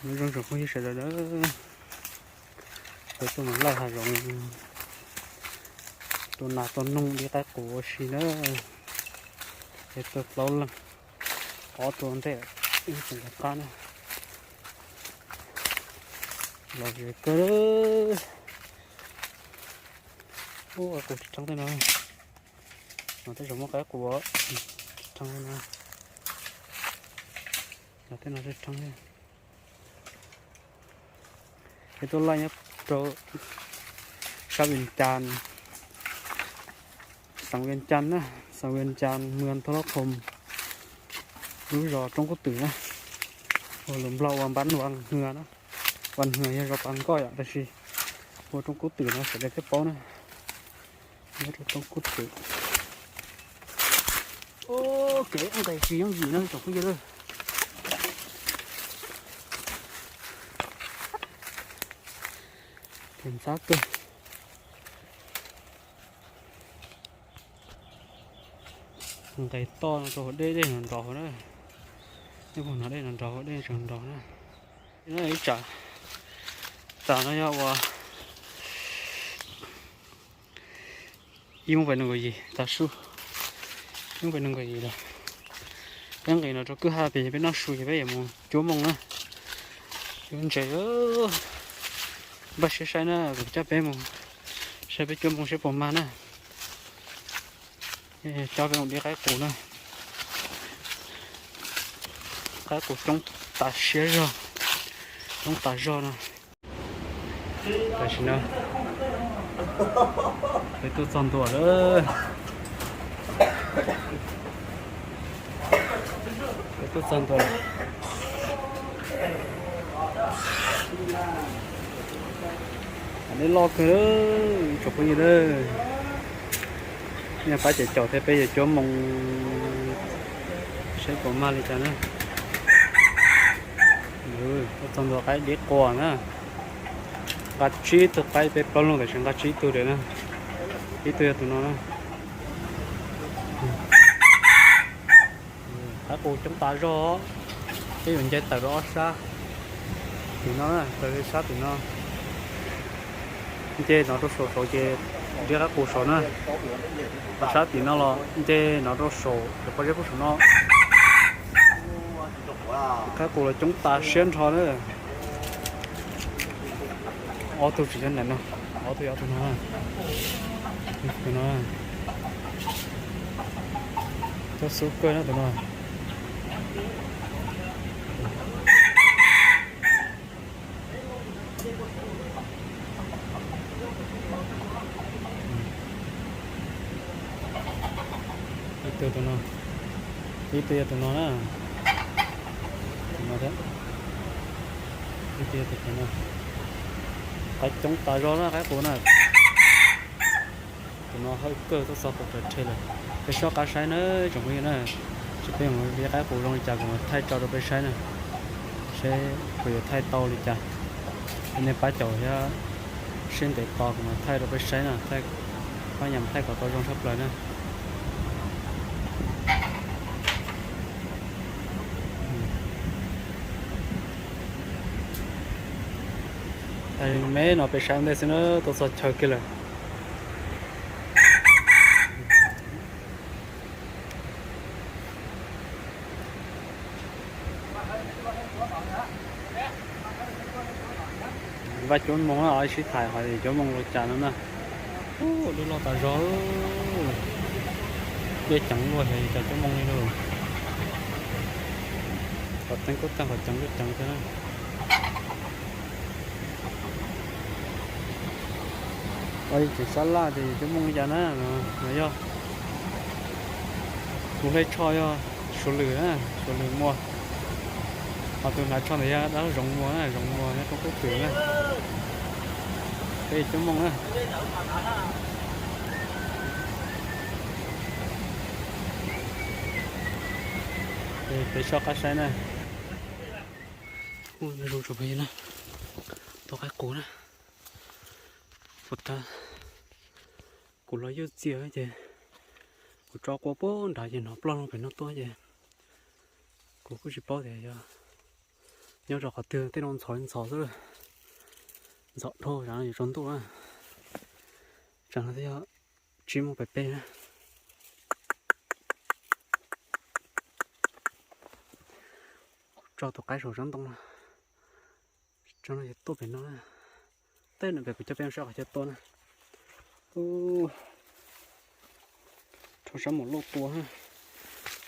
Nyob zoo tsoom phooj ywg sawv daws na, peb tuaj mus laij hav zoov, tua nas tua noog dib qaib qus ua si na. Peb tuaj plaub leeg, ob tug ua ntej, ib tug nraum qab na. Los ze kawg. Ub, qaib qus tsis rheeb tej no. No tej zaum muaj qaib qus tsis rheeb tej no. No tej no tsis rheeb thiab. Peb tuaj laij nyob rau sab Vias Cas, xeev Vias Cas na, xeev Vias Cas, mwm Thoj Loj Khom, lub zos Roob Kub Twm na, ua lus Nplog ua Npab Vas Hwm na. Vas Hwm yog zos Pas Nkoj yom, tab sis ua Roob Kub Twm no sawv daws thiaj paub na. Nyob rau Roob Kub Twm. Kev nqes tsis yooj yim na tsoom phooj ywg. Kev ntxhab kawg. Nqes toj no rau hauv dej, dej no nrov hauv na. Dej puag no, dej no nrov hauv, dej tseem nrov na. Ib tsam tas no yog ua ib moos pais nees nkaum yim tav su, ib moos pais nees nkaum yim lawm. Peb nqis no rau kwj ha pem, peb noj su ces peb yuav mus cuab moo na. Yuav ntses, npaj siab saib na, kuv coj peb mus saib peb cuab moo saib puas mag na. Coj peb mus dib qaib qus na. Qaib qus coob tas siab zog, coob tas zog no. Tam sim no peb tuaj txog ntua lawm. Peb tuaj txog ntua lawm. Dej loj kawg, tsoom phooj ywg na. Nyob pab ces caum thiab peb yuav cuab moo saib puas mag li cas na. Tuaj txog ntua qaib dib qua na. Nqa tsib tug qaib, peb plaub leeg tam sim nqa tsib tug diam na. Ib tug yog tus no na. Qaib qus coob tas zog, peb yuav nce tawm rau ob sab. Tim no na, tawm sab tim no, nce no rau saum saud ces dib qaib qus saud na. Sab tim no los nce no rau saum cov pob zeb puag saum no. Qaib qus los coob tas siab nrho na. Ob tug tsis nyob ntawm no, ob tug yog ob tug no, tus no, coob xub kawg na tus no. Ib tug tus no, ib tug yog tus no na, tus no thiab, ib tug yog tus no. Qaib coob tas zog na, qaib qus na. Tus no hawb kawg, tuaj txog tau pes rhe lawm. Peb soj qab saib na tsoom phooj ywg na, seb peb mus dib qaib qus zoo li cas kuv mam thaij tso rau peb saib na. Seb kuv yuav thaij tau li cas. Nej pab caum thiab, seb ntev tos kuv mam thaij rau peb saib na, pab nyam thaij kom tau zoo tshaj plaws na. Me no peb saib ua ntej xwb na, tuaj txog chaw kiag lawm. Vaj cuab moo na, sib tham hais tias cuab moo ua cas no na. Ub, dub loj tas zog. Dej ceev luaj xyov cas cuab moo li lauj. Qhov tseeb kuj tag, qhov ceev kuj ceev thiab na. Ua li tseem sab laj tias cuab moo li cas na, no yog tus hle tsho yog Suav Lwm na, Suav Lwm Muas. Ho tus hnav tsho ntawd yog dab Zoov Muas na, Zoov Muas nyob rau Kub Twm na. Peb cuab moo na. Peb soj qab saib na. Ua zoo tsoom phooj ywg na, tua qaib qus na. Puas tag, kuv los yuj txiaj ces kuv tso qua puag nrad ces hnov ploj loo pem no tuaj ces kuv kuj tsis paub tias yog Nyob rau qhov twg tej no ntxhov ntxhov xwb, ntxhov dhau, tsam no yuav tsaus ntuj na. Tsam no twb yog tsib moos pem peb na. Tso tus qaib saum sab ntoo no, tso no yog tuaj pem no na. Tej no pem kuv coj peb saib qhov chaw tuaj na. Rho sab mus lauj tua,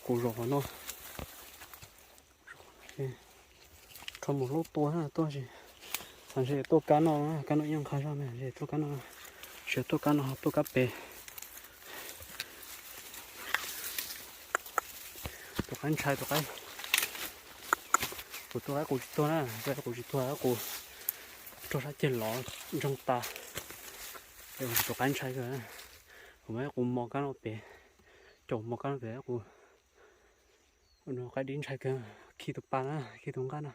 kuv zaum qhov no. Rho mus lauj tua tuaj, xav ntshe tuaj kab no, kab no yeej nqha zog na, tuaj kab no, tsis tuaj kab no, tuaj kab pem. Tus qaib ntshai, tus qaib, kuv tus qaib qus tsis tuag na, tus qaib qus tsis tuag, kuv rau sab ceg lov ntsoog tas. Tus qaib ntshai kawg, kuv muab qus mos kab no pem, caum mos kab no pem, qus, qaib dib ntshai kawg, khi tus pas na, khi tus nqaj no.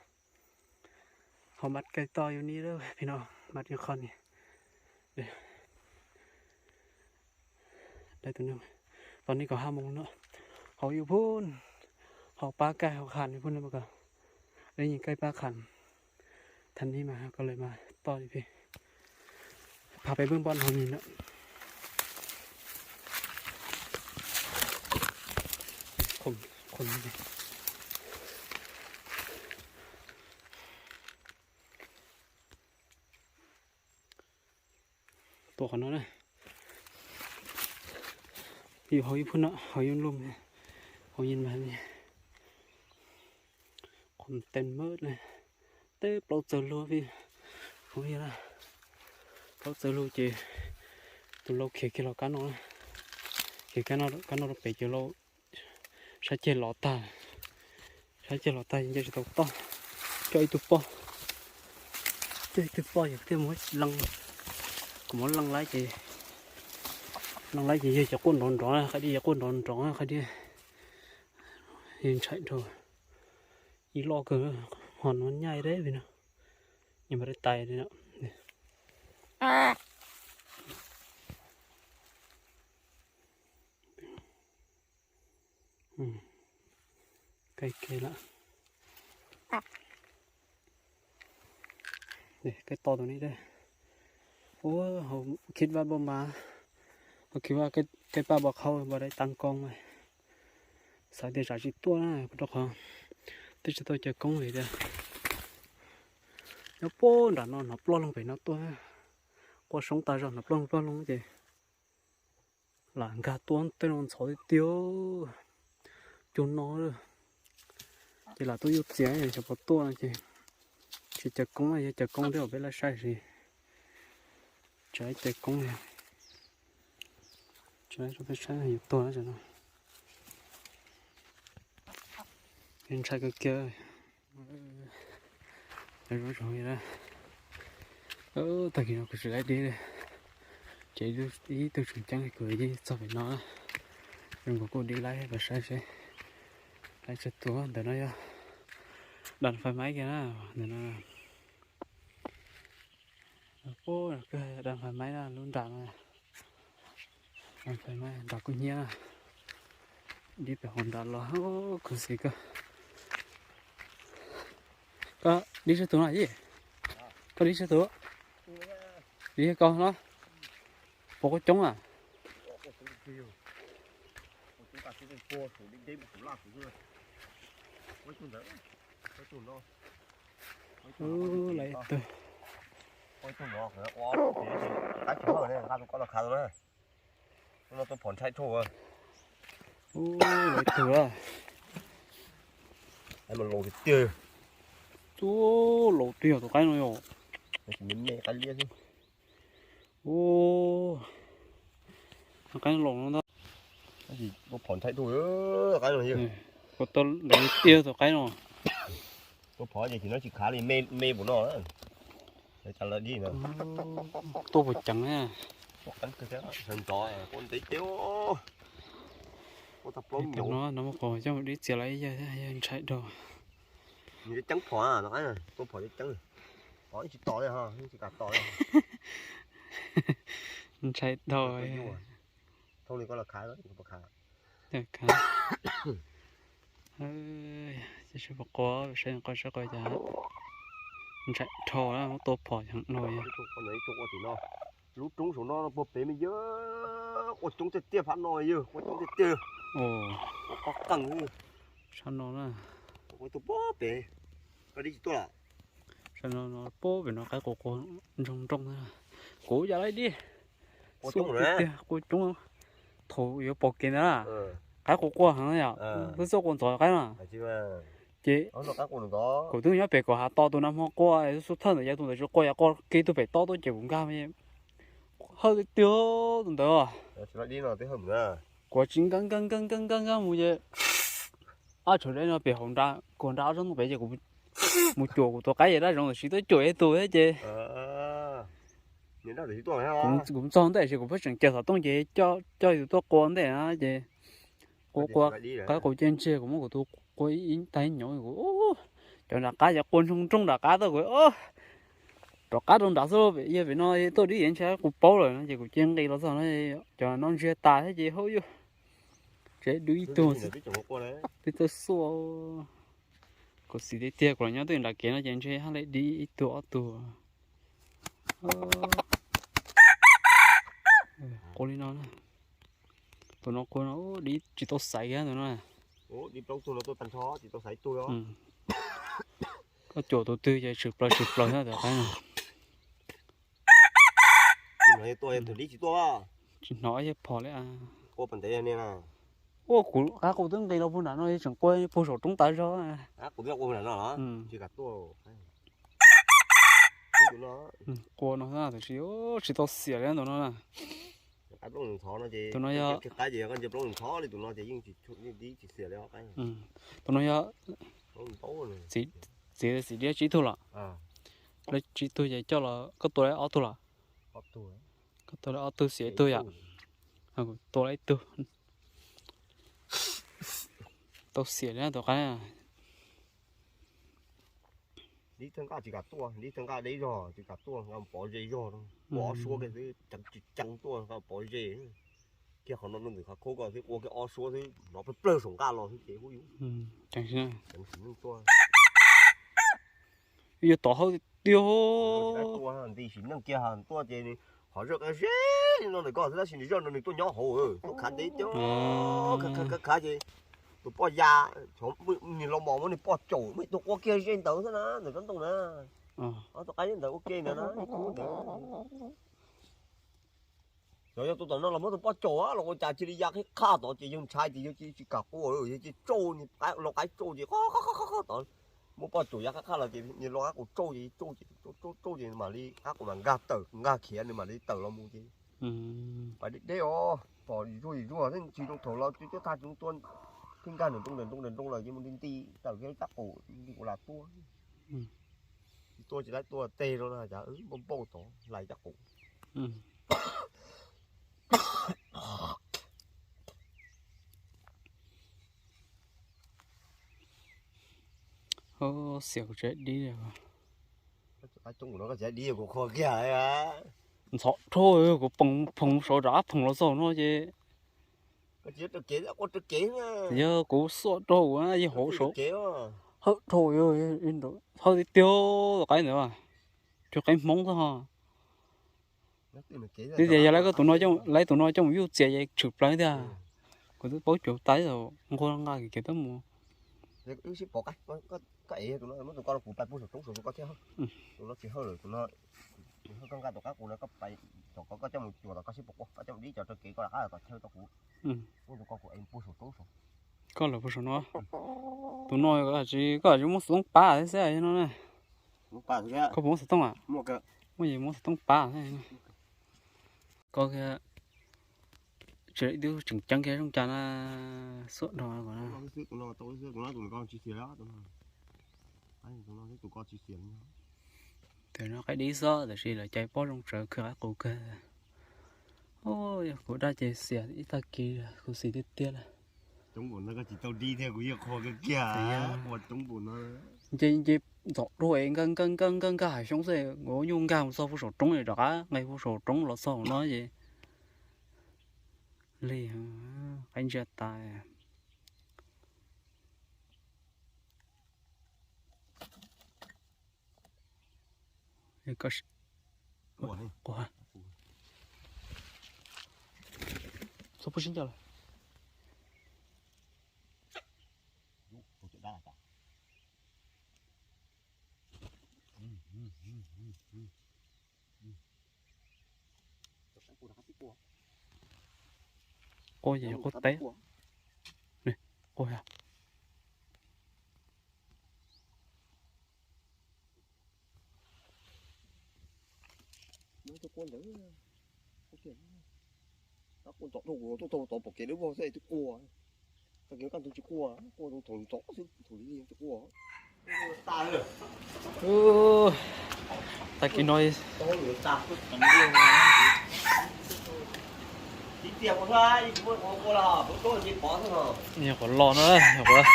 Hos mas kaij toj yus ni lawm pem no, mas qhov ni. Tau ni kom ha mus no, hauv yus phun, hauv pab kaij hauv khas phun no mas kom, lawv nyiam kaij pab khas, thab ni mas kom lawv mas toj li pem, phaj peb peb npoj no ni na. Tuaj qhov no na, yus hauv yus phun no, hauv yus lub, hauv yus mas, qhov tes mab na, teb plaub txawg lug peb, hauv yus na, plaub txawg lug ces tus lau khiav kiag los kab no, khiav kab no rau pem ces lau sab ceg lov tag, sab ceg lov tag nce tsis tau toj, coj ib tug poj, coj ib tug poj yog thiaj muab leej, kuv muab leej laib ces, leej laib ces yawg cov quaj nrov nrov, qhov dib yawg quaj nrov nrov, qhov dib yawg ntshai dhau, ib loj kawg, ho no nyaj deb li no, nyob mas deb tais li no. Kaij ke lawm. Kaij to tus ni, ua, hauv khib vaj npauj mas, hauv khib vaj kaij paj npau qhauv npau dai tag koob mas, xav tias tsam tsis tuaj na, rau qhov twb tsis tau caw koob li tiag. Nyob puag nram no hnov ploj loog pem no tuaj, quaj soob tag zog hnov ploj loog ploj loog ces lam nkag tuaj, tej no ntxhov tiag tiag, cua no ces lam tuaj yuj txiav xyov puas tuaj no ces tsis caw koob, yog caw koob thiab peb laj saib si, tsis caw koob, tsis peb saib yuav tuag no. Ntshai kawg kiag. Tag kis no kuv tsis laib dib li, ces ib tug tseem ceeb kuv yeej txog pem no, zoo nkaus kuj dib laib pas saib seb, laib tsawg tus. Ntawm no yog đèn pha máy kiag na, ntawm no, đèn pha máy na, lub nram no, đèn pha máy nram kuj hnyiab na, dib pem hauv nram los khuv xim kawg. Koj dib tsawg tus no yij? Koj dib tsawg tus? Dib koj no, puas koj coob a? Lawv tus, lawv tus no tuaj phom ntshai dhau. Lawv tus a, mas laus tiag tiag, laus tiag tus qaib no yom. Ua, qaib laus no ntag. Tuaj phom ntshai dhau, qaib no, kuv tau lawv tiag tus qaib no. Tuaj phom ces no tsis khav li, me me npaum no. Tuaj puas ceev na. Ntxov ntev tiag, no muaj qhov coj dib txiav lawm, yawg ntshai dhau. Nws ceeb phom, tuaj phom ceeb, tsis tos li, tsis kam tos li. Ntshai dhau. Thauj li koj los khav, khav. Ces seb puas qua, saib qua saib qua cas. Ntshai dhau na, muab tua phom heev no yog. Lub roob saum no puag pem me yog qua coob tiag tiag, phab no yog qua coob tiag tiag. Ua qoj qeeg sab no na. Ua tuaj puag pem, koj dib tsis tuaj lawm. Sab no no puag pem no qaib qua qua ntsoog nrooj na. Kuv yam li dib qua coob tiag tiag, qua coob. Thaum yuav pom kev ntawd na, qaib qua qua heev yom, twb txawj qua ntxov qaib na. Ces kuv twb nyob pem kom hav to, tus nag hmo qua xub thawj ntawd, yog tus ntawd tsis qua, yog qua kiag tus pem toj tuaj ces kuv nkag hawj tiag tiag tus ntawd. Kuv tsis nkag nkag nkag nkag nkag nkag mus ces ob tshav dej no pem hauv nra, kuv nra ob tsob ntoo pem ces kuv mus cuam kuv tus qaib ces dab zoov tab sis tuaj cuam ib tug thiab ces kuv txog ntej ces kuv pheej tseem caw xov tooj ces coj yus tuaj qua ntej na ces qua qua qaib qua ces ntshe kuv muab kuv tus qua ib tag ib nyuag kuv cov nram qab ces qua ntsoog nrooj nram qab tuaj kuv rov qab rau nrad xwb, yog pem no tuaj dib yeej ntshe kuv paub lawm no ces kuv cia nqis los txog no, cov no ntsiag tas thiab ces hauj yus tsev dub ib tug twb txawj xuaj. Kuv xis tiag tiag kuv los nyob twj ywm nram kev no ces ntshe haj li dib ib tug ob tug. Qua li no na. Tus no qua no dib tsis tau xaiv kiag tus no. Koj cuam tus twg ces tshwm plaws tshwm plaws thiab tus qaib no. Tsis hnov ib yam phom li. Ua kuv qab kuv twb nqis los puag nram no tseem qua puag saum roob tas zog. Qua no tab sis tsis tau xiam li tus no na. Tus no yog, tus no yog txiv, txiv diab tsib tug los. Lawv tsib tug ces coj los koj tua lawv ob tug los. Koj tua lawv ob tug xiam ib tug yom. Tua lawv ib tug. Tau xiam li tus qaib. Dib thawj nqaj tsis kam tuaj, dib thawj nqaj deb zog tsis kam tuaj, nqa pov ze zog, ua ob suab kiag xwb, ceev tsis ceev tuaj nqa pov ze. Kiag qhov no ntawm qhov khaub ko xwb, ua kiag ob suab xwb, hnov plawg plawg saum nqaj los xwb ces hu yus. Sim neej tuaj. Yuav tom hauj tiag. Nti sim neej kiag tuaj ces qhov zaj qab zeb li no ntawm ko xwb tab sis nws zaj no nws tuaj nyob hauv, tuaj khav ntev tiag, khav khav khav ces tus poj ya, nws los mos muab nws poj caum, muaj ib tug qua kiag ze ntawd xwb na, ntawm tsob ntoo na. Ob tug qaib ntawd ua ke ntawd na, ib khub ntawd. Cov yog tus tom no los muab tus poj caum los ua cas cia li ya qhib qhaj tod ces yawg ntshai ces yawg cia li tsis kam qua, yawg cia li tsauj, lau qaib tsauj ces qhov qhov qhov tod muab poj caum ya qhib qhaj los ces nws lau qaib qus tsauj ces tsauj ces tsauj tsauj ces mam li qaib qus mam nkag tawm nkag khiav nws mam li tawm los mus ces pais deb deb os, tom zuag zuag thiab tsis zoo thaum los cuab tag tsis zoo tua, thiab nkag nram nrooj nram nrooj nram nrooj lawm ces mus nti nti tawm kiag caj qus nti qus lam tuaj. Tsis tuaj tsis laib tuaj teg rau no cas npauj npauj tod hlais caj qus. Xiam kuv tsev dib. Ntxhov dhau, kuv phoom phoom saud rov qab phoom los txog no ces. Yog kuv xuaj dhau, yog hauv saud. Hawb dhau, hawb tiag tiag, qaib ntawd, cov qaib hmoob xwb ho. Twb tias yog lawv tus no, lawv tus no coj mus yuj txias ces tshwm plaws tiag. Kuv twb paub cuag tais nqua nqa kiag tab mus. Koj ev tus no muab tus ko los kuv pais puag saum roob saud tus ko thiab. Tus no tsis hawb lawm, tus no koj nqa tus qab qus no koj pais, koj coj mus cuam tom koj sib puas quaj, koj coj mus dib cov rau kev koj rov qab tom chaw rau kuv. Muab tus ko kuv ev puag saum roob saud. Koj lawm puag saum no. Tus no koj tsis, koj tsis muab xov tooj pab thiab xwb no na. Koj puas muab xov tooj a? Muaj, muab xov tooj pab. Koj tseem ceeb kiag zoo cas na, xuaj dhau. Tus no qaib dib xwb tab sis lawv cais pob zoo tsawv kawg, qaib qus kawg. Yog kuv dab ces xiam ib tag kis kuv xis tiag tiag lawm. Nce nce ntxov dhau es nkag nkag nkag nkag nkag hav xyoob xwb, kuv nyuj nkag mus txog puag saum roob rov qab nqis puag saum roob los txog no ces lig, qaib ntsia tas. Txhob pub sib ncaws lawm. Quaj ces quaj teb. Quaj. Tag kis no nyuam qhuav los no, nyuam qhuav,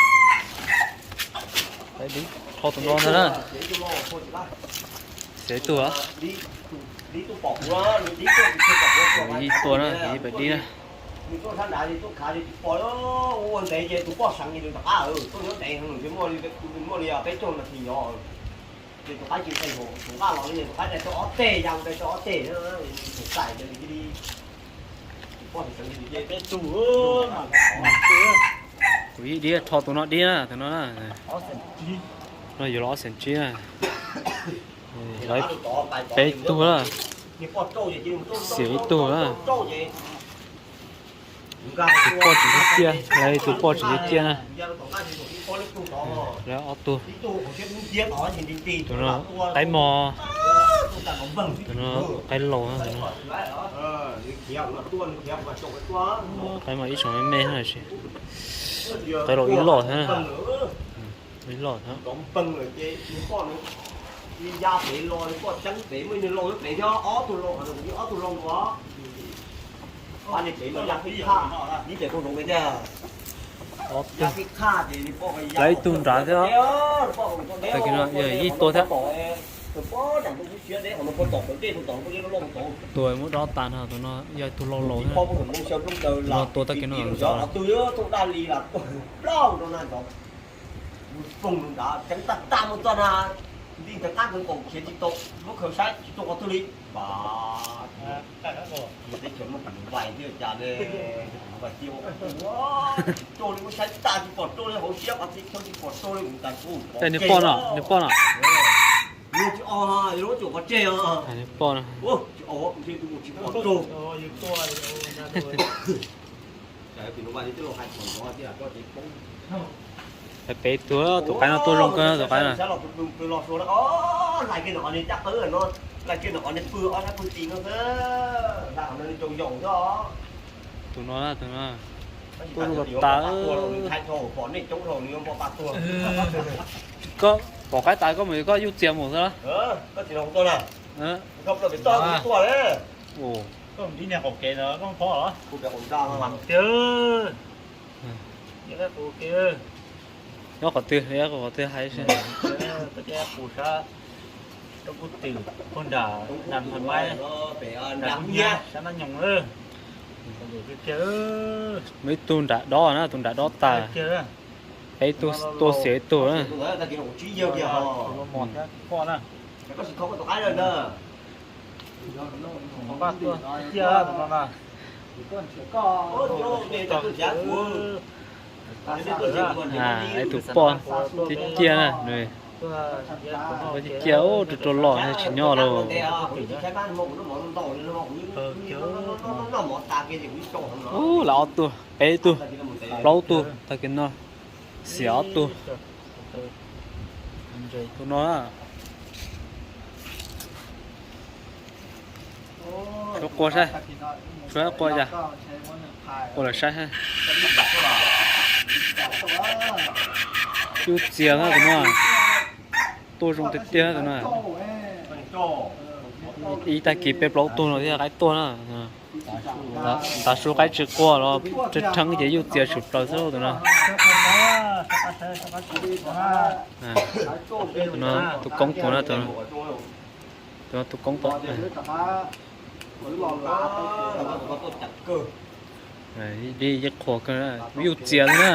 rho tus no ntag na. Xiav ib tug, ib tug na, ib pem dib na. Kuv ib dib, rho tus no dib na, tus no na. No yuav los ob xees tsib na. Lawv peb tug na, xiav ib tug na. Tus poj tseem ciaj, lawv tus poj tseem ciaj na. Lawv ob tug. Tus no qaib mos, tus no qaib laus na, tus no. Qaib mos ib tsoom me me na, qaib laus ib loj thiab. Ib loj thiab. Lawv ib tug nrad thiab. Tag kis no yog ib tua thiab. Tus muab dob tas no, tus no yog tus laus laus thiab. Tus no tua tag kis no ntxov. Tej niag poj no, niag poj no. Niag poj no. Peb tug, tus qaib no tuaj zoo kawg, tus qaib no. Tus no, tus no tuaj zoo tas. Koj pom qaib tas koj mus, koj yuj txias mus xwb. Nyob qhov twg, nyob qhov twg hais. Muaj ib tug nram dob na, tus nram dob tas. Peb tug tua xiav ib tug na. Ib tug poj ciaj ciaj na, nws ciaj ciaj ub, rau rau los tsis nyob lauj. Ub, lawv ob tug, peb tug, plaub tug tag kis no. Xiav ob tug. Tus no na. Tshuav qua saib, tshuav qua cas, qua lawm saib. Yuj txias na tus no, tuaj zoo tiag tiag tus no. Ib tag kis peb plaub tug no thiaj qaib tuaj na. Tav su qaib tsis qua los rheeb rheeb ces yuj txias tshwm plaws xwb tus no. Tus no tus koob tus na, tus no tus koob tus. Ib qhuas kawg, yuj txias na.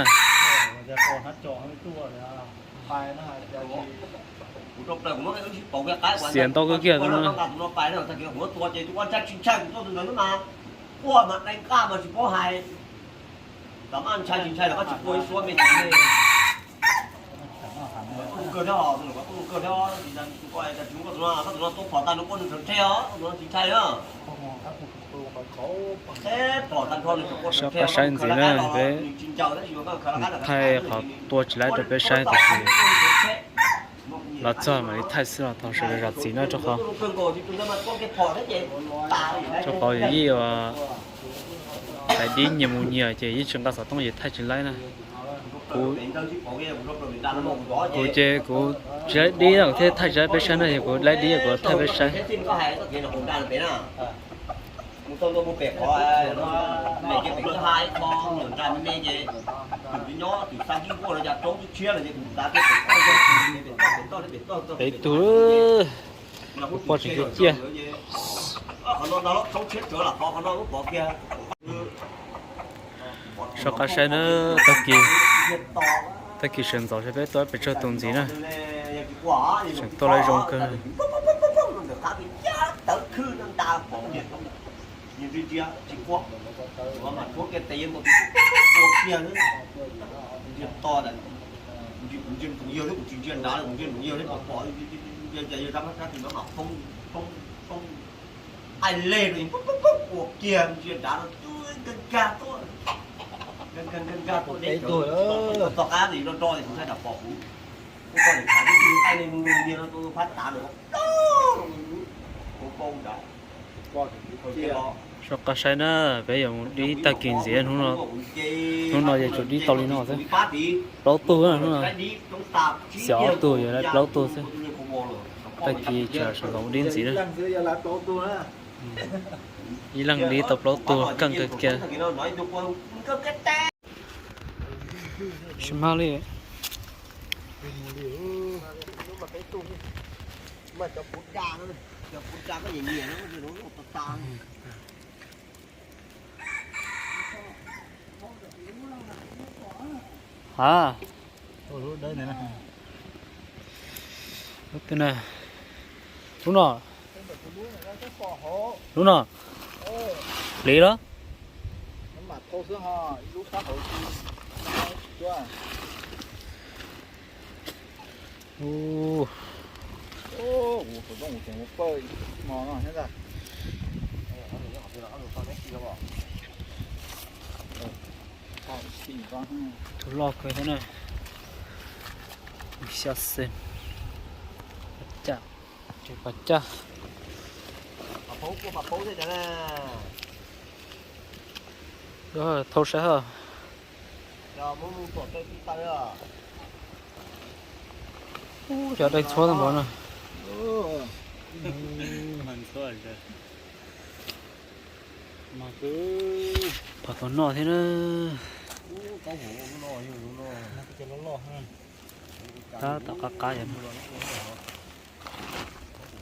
Xiam ntau kawg kiag tus no. Soj qab saib ntxiv na, peb thaij qhov tua tsis laib rau peb saib tiam sis los txog mam li thaij xwb los thov sawv daws zam txim na rau qhov, rau qhov yus yeej ua tais dib nyias mus nyias ces yeej tsis nqa xov tooj ces thaij tsis laib na. Kuv, kuv ces kuv tsis laib dib thiaj thaij tsis laib peb saib na, yog kuv laib dib kuv thaij peb saib. Peb tug, poj tseem ciaj ciaj. Soj qab saib na, tag kis, tag kis sawv ntxov saib peb tua pes tsawg tus ntxiv na. Tseem tua lawv zoo kawg. Ai le rau ua kiag ntsia nrad no, nkag nkag nkag nkag tuaj, txog qab ntawd no rau kuv ntshai tsam pom kuv, kuv koj niam khav twb tig taij li mus ntiag no rau phab tav no, ua koj nrad. Soj qab saib na, peb yuav mus dib tag kis ntxiv hnub no, hnub no ces tsuas dib tau li no xwb. Plaub tug na hnub no, xiam ob tug yuav laib plaub tug xwb. Tag kis tseem sawv ntxov mus dib ntxiv na. Ib leeg dib tau plaub tug keej kawg kiag. Tsis mag li. Ha, lub twg na? Lub no, lub no, hliv los? Tus loj kawg thiab na. Xya xees. Pas caj, pas caj. Thauj saib hab. Ub, cov dai txhuab tag npaum no. Pom tau noj thiab na. Tab tom qab qab yom.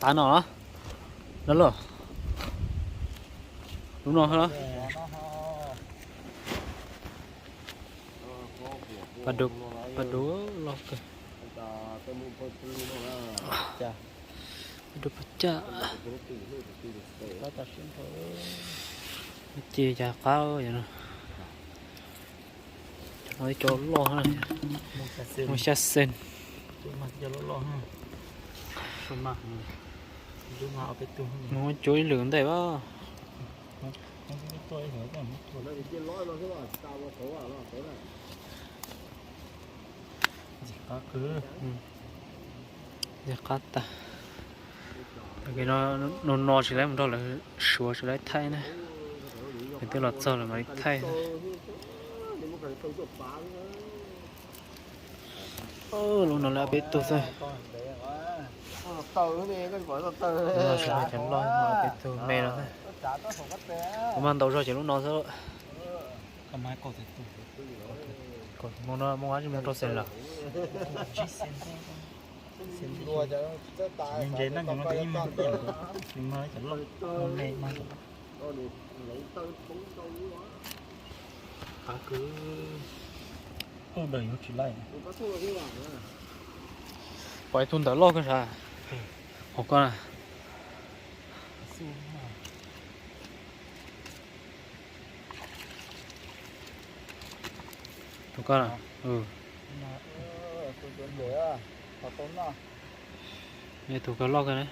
Qab no los? Lub no los? Pas dub, pas dub loj kawg. Pas dub pas caj. Ces cas qab yom no. Cov no ib co loj, muaj xya xees. Muaj cuab ib lwm ntej as. Ntxim qab tag. No no tsis laib mus nrog lawv suav tsis laib thaij na. Lawv twb los txog lawm mam li thaij. Lub no lawv peb tug xwb. Lub no tsis muaj cov loj, peb tug me no xwb. Kuv mag ntaus zog ces lub no xwb. Mus no mus ab tsis mus rau xees lawm. Ntses na, cov no ces yeej mag, mag cov loj, me mag. Qav kwv, tuaj daws yuav tsis laij. Pom ib tug ntawm loj koj sav, hauv koj na. Tus koj na. Tus koj loj koj na.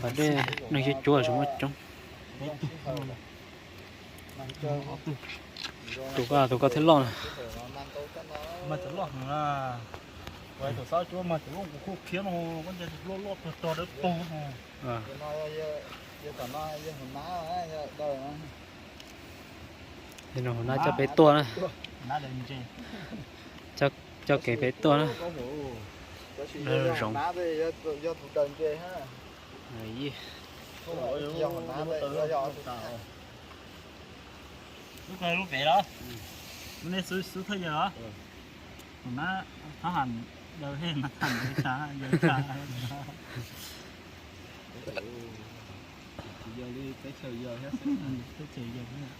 Pas dej neeg cuab cuab tsis muaj coob. Tus koj, tus koj thiaj loj na. Mas cov loj heev na. Tus xab cuab mas cov loj kuv kuj khiab no, koj nce loj loj rog rog dawb paug. Hauv na coj peb tuaj na. Coj kev peb tuaj na. Zoov. Lub pem los? Lub nej xub xub thawj yawg os. Tus nab hab ham daws he mas tham yawg tsa, yawg tsa. Tsis yog li teb chaws yog thiab, teb chaws yog thiab.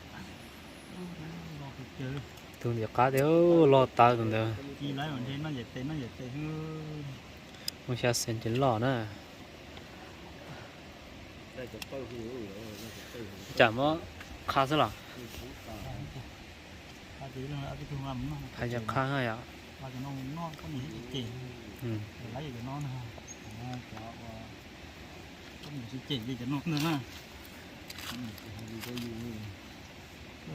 Tus ntim qab tias loj tawv tus ntawd. Ci lawv ntshe noj yam tes noj yam tes xwb. Muaj xya xees ces loj na. Tsam muab qha xwb los? Phais cov qha yom.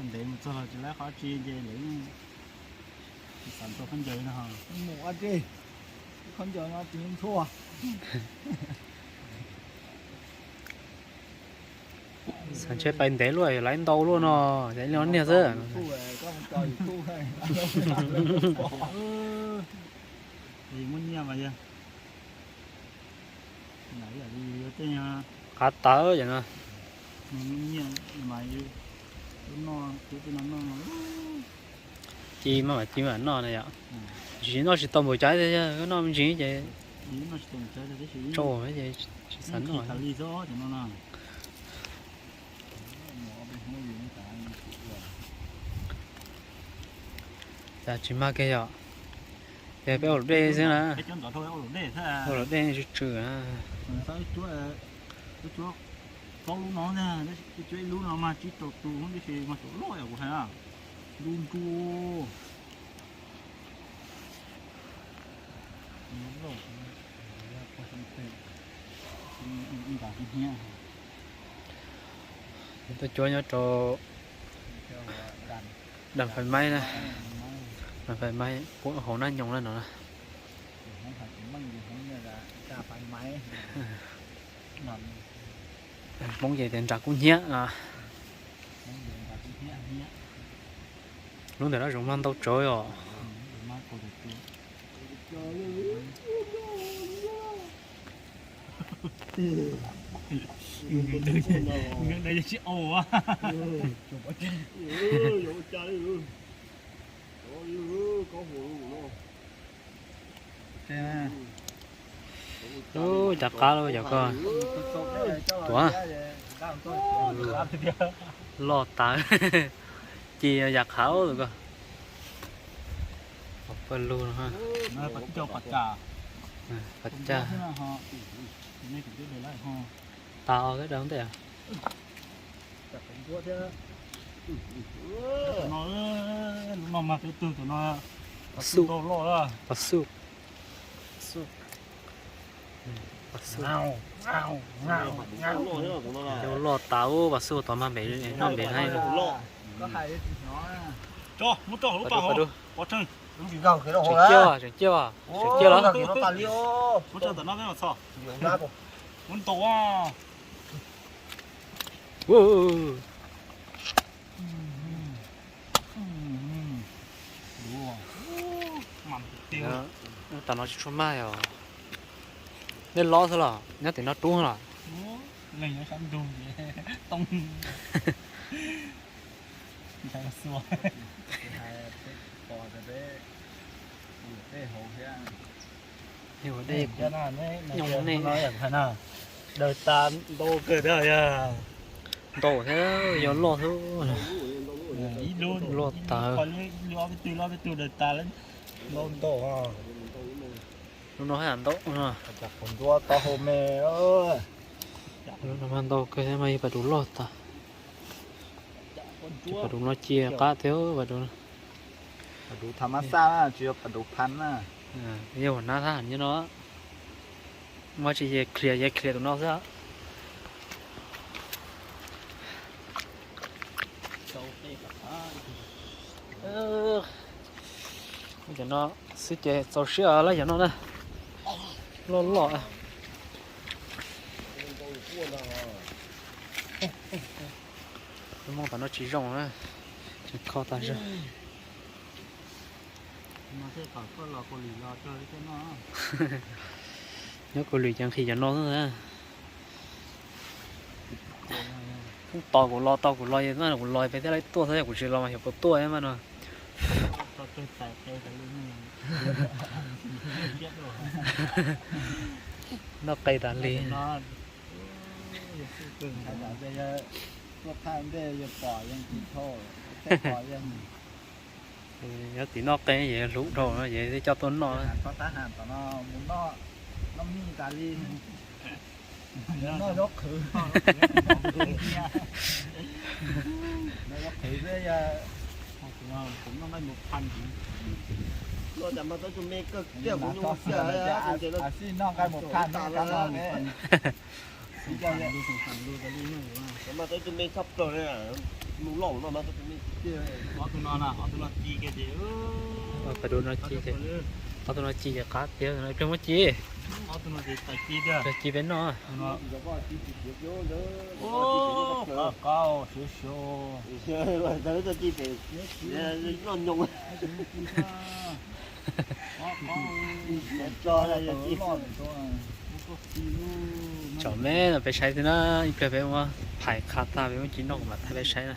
Ntev mus txog los tsis lawv qhov tsi ces lawv tsis xav tua khaub ncaws no. Mus ua dej, khaub ncaws no tsis ntxhua. Xav ntshe pais ntev luaj laiv ntau luaj no, ces li no niag xwb. Muab nyiaj mas yog. Qab tawv yom no. Ci maj mam ci mam noj na yom. Tsis noj tsis tau npaum cas thiab, noj me ntsis ces tsau ces tsis xav noj. Cas tsis mag kiag yom. Ces peb ua luam dej xwb na. Ua luam dej tsw tsw. Plaub lub no, ib lub no mas tsib rau tus, tab sis mas tsuas loj yom kuv hais na. Lub nruj. Tuaj cuab nyob rau dam fais maib na. Dam fais maib hauv Nab Nyoog na no na. Hmoob ces tias nram kub hnyiab no. Lub ntawm no zoov mag ntau tsawv os. Ub, cas qab lawm yog koj. Tuav. Loj tas. Ci yam qhav tus koj. Paj lug no. Qhav caj. Tas os, kab daw ntej. Lub no mas peb tug tus no. Pas xub, pas xub. Pas xub. Loj tas ub, pas xub tod mas npem, noj npem haib. Tseem ciaj, tseem ciaj, tseem ciaj los. Tam no tsis tshua mag yog. Nej lob xwb los nyob tim no rub los? Ua dej, nyob nej. Daws tas ntau kawg thiab. Ntau thiab, yog loj thiab. Loj tas. Daws tas. Ntau ntau. Lub no haj yam ntau no. Qhov ntsuab tau hau me. Lub no mas ntau kawg mas yog pas duv loj tas. Pas duv no ci qab thiab pas duv. Pas duv thav mab xaj na, tsis yog pas duv phan na. Yog ua nab thab nyob no. Muab tsis ye khiav, ye khiav tus no xwb. Cov no xwb ces txaus siab lawm cov no na. Loj loj. Lub mooj tom no tsis zoo na, tseem kho tag zog. Nyob kuv lwm ces nqhis cov no xwb. Tos kuv los, tos kuv los, kuv los peb thiaj li tuaj xwb, kuv tsis los mas xyov puas tuaj mas no. Noj qe tas li. Nyob tim noj qe ces hlub dhau no ces coj tuaj noj. Ob tug no ci, ob tug no ci ces qab tiag, ib pliag muab ci, ci peb noj. Tsom me no peb saib xwb na, ib pliag peb muab phais qha tag peb muab ci noj kuv mam thaij peb saib na.